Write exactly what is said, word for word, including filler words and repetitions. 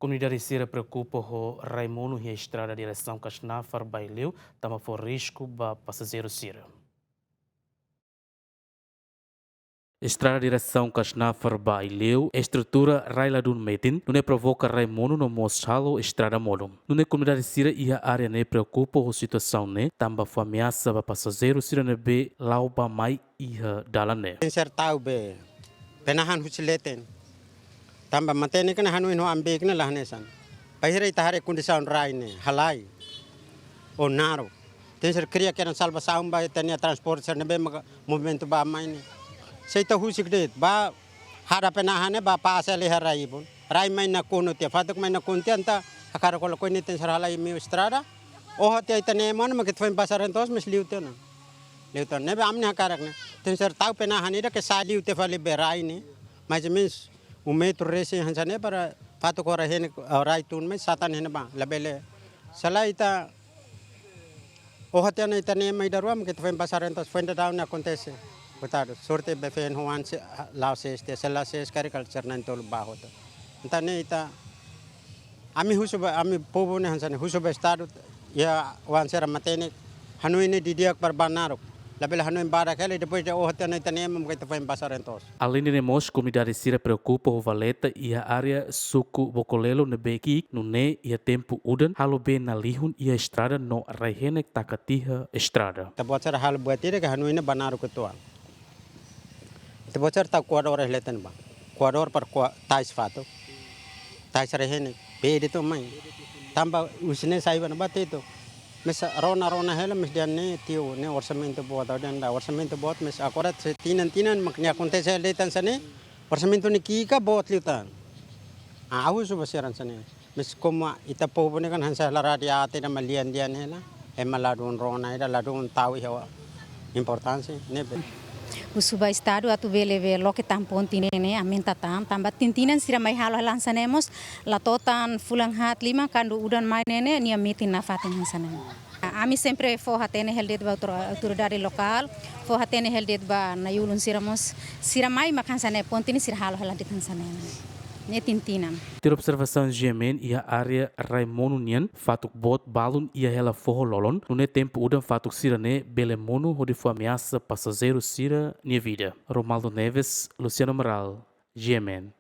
Komunidade sira preokupa ho rai monu iha estrada diresaun Kasnafar ba Aileu, tanba fó risku ba pasajeiru sira. Estrada diresaun Kasnafar ba Aileu, estrutura rai ladún metin, nune'e provoka rai monu no mós halo estrada monu. Nune'e komunidade sira iha área ne'e preokupa ho situasaun ne'e, tanba fó ameasa ba pasajeiru sira ne'ebé la'o bá mai iha dalan ne'e. Tenke ser tau be penahan husi leten. Tanba matenek ne'e hanoin ho Ambeque ne'e la hanesan. Bainhira ita haree kondisaun rai ne'e, halai. Ou naruk. Tenke ser kria kedan salvasaun ba ita-nia transporte sira ne'ebé maka movimentu bá mai ne'e. Se ita husik de'it, bá hada penahan ne'e bá pasa iha rai ibun. Rai mai nakonu tiha, fatuk mai nakonu tiha entaun hakarak ho lakohi ne'e tenke ser halai meiu estrada. Oho tiha ita-nia ema ne'e mak ita foin pasa reen to'os mais liu tiha ona. Liu tiha ona. Ne'ebé ami-nia hakarak ne'e. Tenke ser tau penahan ida ke sa'e liu tiha fali be rai ne'e. Mais ou menus um metro resin hanesan ne'e para fatuk ho rai ne'e, eh, rai tun mai satan iha ne'ebá. Labele. Se lae ita oho tiha ona ita-nia ema ida rua mak ita foin pasa reen to'os foin daudaun ne'e akontese. Kotadu. Sorte be foin ho oan se, la'o sees tiha, se la'o sees karik kala sira na'in-tolu bá hotu. Entaun ne'e ita, ami husu ba, ami povu ne'e hanesan ne'e husu ba Estadu, iha oan sira matenek, hanoin ne'e didi'ak para bá naruk. Labele hanoin badak hela, depois de oho tiha ona ita-nia ema mak ita foin pasa reen to'os. Aleinde ne'e mós komunidade sira preokupa ho valeta iha área suku Bokolelo ne'ebé ki'ik, nune'e iha tempu udan halo bee nalihun iha estrada no rai-henek taka tiha estrada. Ita-boot sira halo buat ida ke hanoin ne'e bá naruk uitoan. Ita-boot sira tau koadór iha leten bá. Koadór para koa-, tais fatuk. Tais rai-henek. Bee de'it mak mai. Tanba husi ne'e sai bá ne'ebá teto. Mais rona rona hela mais dehan ne'e tiu ne'e orsamentu boot, ha'u dehan lae orsamentu boot mais agora se tinan-tinan mak ne'e akontese hela de'it hanesan ne'e. Orsamentu ne'e ki'ik ka boot liután. Ah, ha'u husu ba sira hanesan ne'e. Mais komu ita povu ne'e kan hanesan hela radiate ida mak lian-lian hela. Ema ladún rona ida, ladún tau iha importánsia ne'ebé. Husu ba Estadu atu bele be loke tan ponte ne'e ne'e aumenta tan, tanba tinan-tinan sira mai halo hela hanesan ne'e mós, la to'o tan fulan haat lima kuandu udan mai ne'e ne'e, nia metin nafatin hanesan ne'e. Ami sempre fó hatene hela de'it ba autor-, autoridade lokál, fó hatene hela de'it ba na'i-ulun sira mós, sira mai mak hanesan ne'e ponte ne'e sira halo hela de'it hanesan ne'e. Ne'e tinan-tinan. Tuir observasaun GMN iha área rai monu nian, fatuk boot balun iha hela foho lolon, nune'e tempu udan fatuk sira-ne'e bele monu hodi fó ameasa pasajeiru sira-nia vida. Romaldo Neves, Luciano Amaral, GMN.